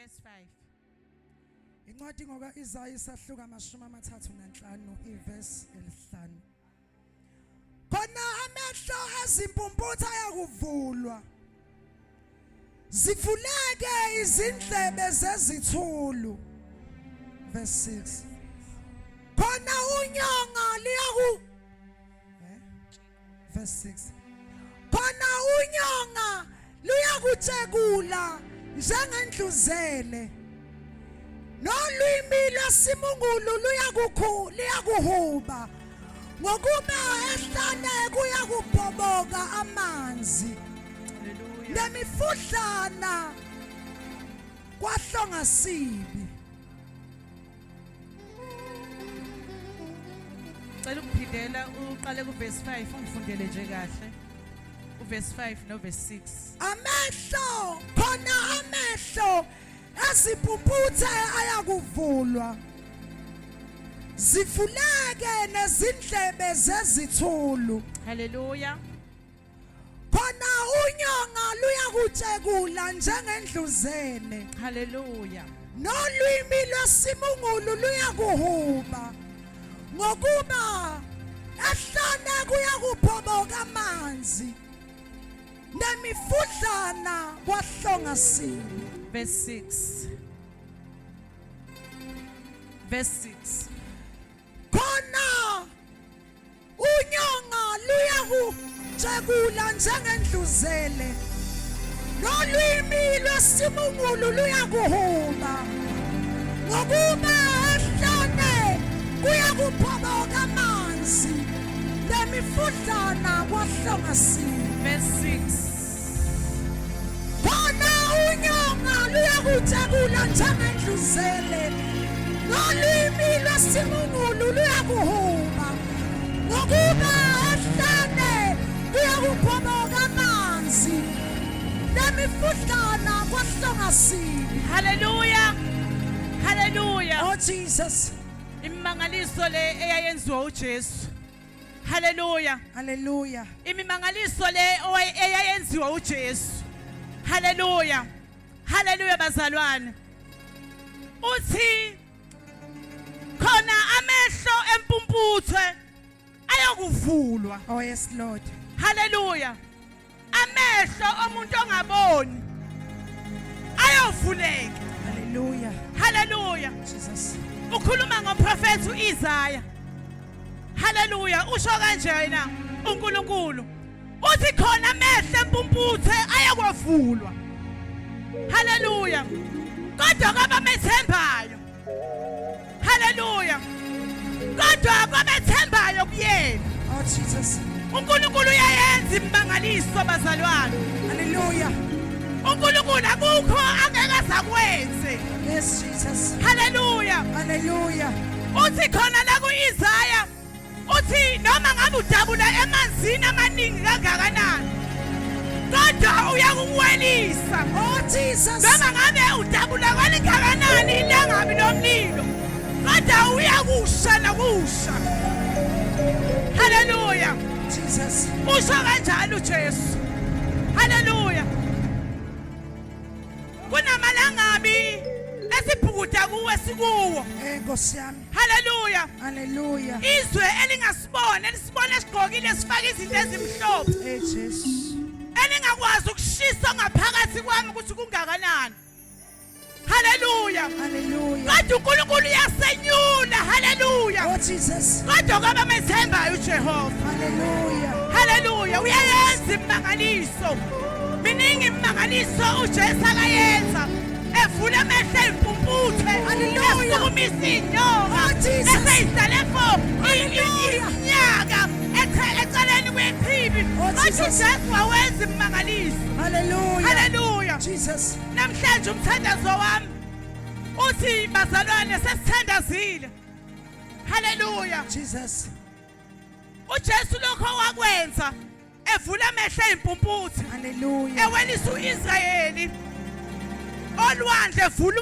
Verse 5. Incwadi ngoka Isaya isahluka 35 ivesi elihlanu. Khona amehlo ezimpumputhe ayakuvulwa. Zivuleke izindlebe zezithulu. Verse 6. Khona unyonga liyaku eh? Verse 6. Khona unyonga luyakutshekula njengendluzele. Nolwimi lwesimungulu luyakukhu liyakuhuba. Ngokuba ehlane kuyakubhoboka amanzi. Nemifudlana kwahlonga sibi. Cela ukuphindela uqale kuverse 5 ungifundele nje kahle. Uverse 5 noverse 6. Amehlo khona amehlo ezimpumputhe ayakuvulwa. Zivuleke nezindlebe zezithulu. Hallelujah. Khona unyonga luyakutshekula njengendluzele. Hallelujah. Nolwimi lwesimungulu luyakuhuba. Ngokuba ehlane kuyakuphoboka amanzi. Nemifudlana kwahlonga sini. Verse 6. Verse 6. Khona Unyonga luyakutshekula njengendluzele nolwimi lwesimungulu luyakuhuba ngokuba ehlane kuyakuphoboka amanzi nemifudlana kwahlonga sini. Verse 6. Khona unyonga luyakutshekula njengendluzele nolwimi lwesimungulu luyakuhuba ngokuba ehlane kuyakuphomoka amanzi nemifudlana kwahlongasibi. Hallelujah. Hallelujah. Oh Jesus. Imimangaliso le eyayenziwa uJesu. Hallelujah. Hallelujah. Imimangaliso le eyayenziwa uJesu. Hallelujah. Hallelujah bazalwane. Uthi khona amehlo empumputhe ayokuvulwa. Oh yes Lord. Hallelujah. Amehlo omuntu ongaboni ayovuleka. Hallelujah. Hallelujah. Jesus. Ukhuluma ngomprofethi uIsaya. Hallelujah. Usho kanje yena uNkulunkulu. Uthi khona amehlo empumputhe ayakwavulwa. Hallelujah. Kodwa kwabamethembayo. Hallelujah. Kodwa kwabethembayo kuyena. Oh Jesus. uNkulunkulu uyayenza imimangaliso bazalwane. Hallelujah. uNkulunkulu akukho angeke azakwenze. Yes Jesus. Hallelujah. Hallelujah. Uthi khona la kuIsaya uthi noma ngabe udabula emanzini amaningi kangakanani kodwa uyakuwelisa. Oh Jesus. Noma ngabe udabula kwalingakanani ilangabi lomlilo kodwa uyakusha nokusha. Hallelujah. Jesus. Usho kanjalo uJesu. Hallelujah. Kunamalangabi esibhukuda kuwe sikuwo. Eh Nkosi yami. Hallelujah. Hallelujah. Izwe elingasibona elisibona esigqokile sifaka izinto ezimhlophe. Eh Jesu. Elingakwazi ukushisa ngaphakathi kwami ukuthi kungakanani. Hallelujah. Hallelujah. Kodwa uNkulunkulu uyasenyula. Hallelujah. Oh Jesus. Kodwa kwabamethembayo uJehova. Hallelujah. Hallelujah. Uyayenza imimangaliso. Miningi imimangaliso uJesu akayenza. Evula amehlo ey'mpumputhe. Hallelujah. Esukumisa iy'nyoka. Oh Jesus. Eseyidlale for Hallelujah. iminyaka eceleni kwechibi. Oh, Kodwa Jesus. uJesu wawenza imimangaliso. Hallelujah. Hallelujah. Jesus. Namhlanje umthandazo wami uthi bazalwane sesithandazile. Hallelujah. Jesus. uJesu lokho wakwenza evula amehlo ezimpumputhe. Hallelujah. Ewelisa uIsrayeli olwandle evula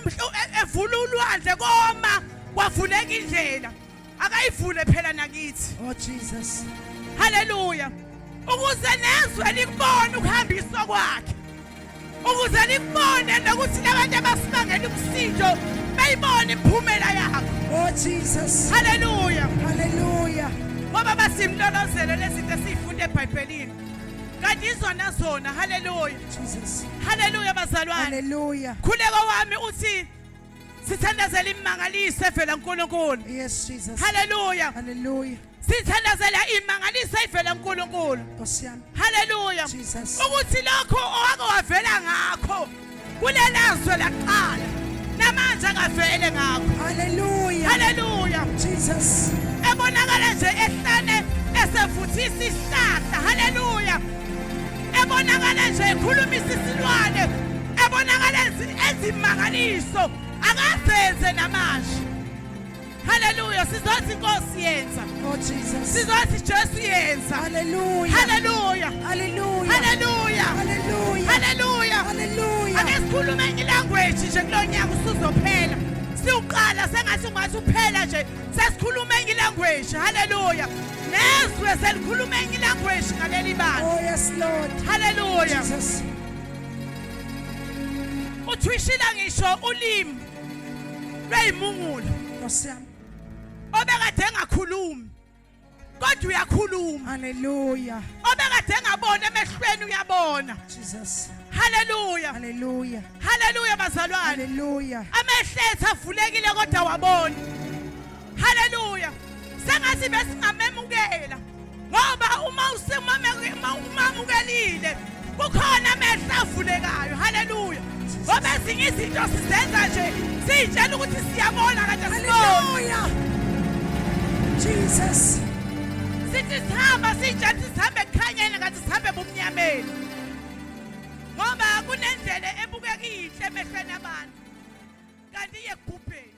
evula ulwandle koma kwavuleka indlela. Akayivule phela nakithi. Oh Jesus. Hallelujah. Ukuze nezwe likubone ukuhambiswa kwakhe. Ukuze likubone nokuthi labantu abasibangela beyibangela umsindo beyibona imiphumela yakho. Oh Jesus. Haleluya. Hallelujah. Ngoba basimlolozelo lezinto esiyifunda eBhayibhelini kanti izona zona. Haleluya. Jesus. Haleluya bazalwane. Hallelujah. Khuleko wami uthi sithandazela imangaliso evela kuNkulunkulu. Yes, Jesus. Haleluya. Hallelujah. Sithandazela imangaliso evela kuNkulunkulu. Nkosi yami. Haleluya. Jesus. Ukuthi lokho owake wavela ngakho kulelazwe laqala namanje akavele ngakho. Hallelujah. Haleluya. Jesus. Ebonakala nje ehlane esevuthisa isihlahla. Haleluya. Ebonakala nje ekhulumisa isilwane, ebonakala ezimangaliso akazenze namanje. Haleluya. Sizothi inkosi yenza. Oh Jesus. Sizothi Jesu yenza. Hallelujah. Haleluya. Hallelujah. Haleluya. Hallelujah. Haleluya. Hallelujah. Ake sikhulume enye language nje kulonyaka usuzophela. Siwuqala sengathi ungathi uphela nje sesikhuluma enye language. Haleluya. Nezwe selikhuluma enye language ngaleli bala. Oh yes, Lord. Haleluya. Jesus. Uthwishila ngisho ulimi lweyimungulu Nkosi yami. obekade engakhulumi kodwa uyakhuluma. Hallelujah. Obekade engaboni emehlweni uyabona. Jesus. Haleluya. Hallelujah. Haleluya bazalwane. Hallelujah. Amehlo ethu avulekile kodwa wabona. Haleluya. Sengathi besingamemukela ngoba uma umamukelile kukhona amehlo avulekayo. Haleluya. Ngoba ezinye izinto sizenza nje siyitshela ukuthi siyabona kanti asiboni. Hallelujah. Jesus. Sithi sihamba siyitshela ukuthi sihambe ekukhanyeni kanti sihambe ebumnyameni. Ngoba kunendlela ebukeka inhle emehlweni abantu kanti iye ekubhubheni.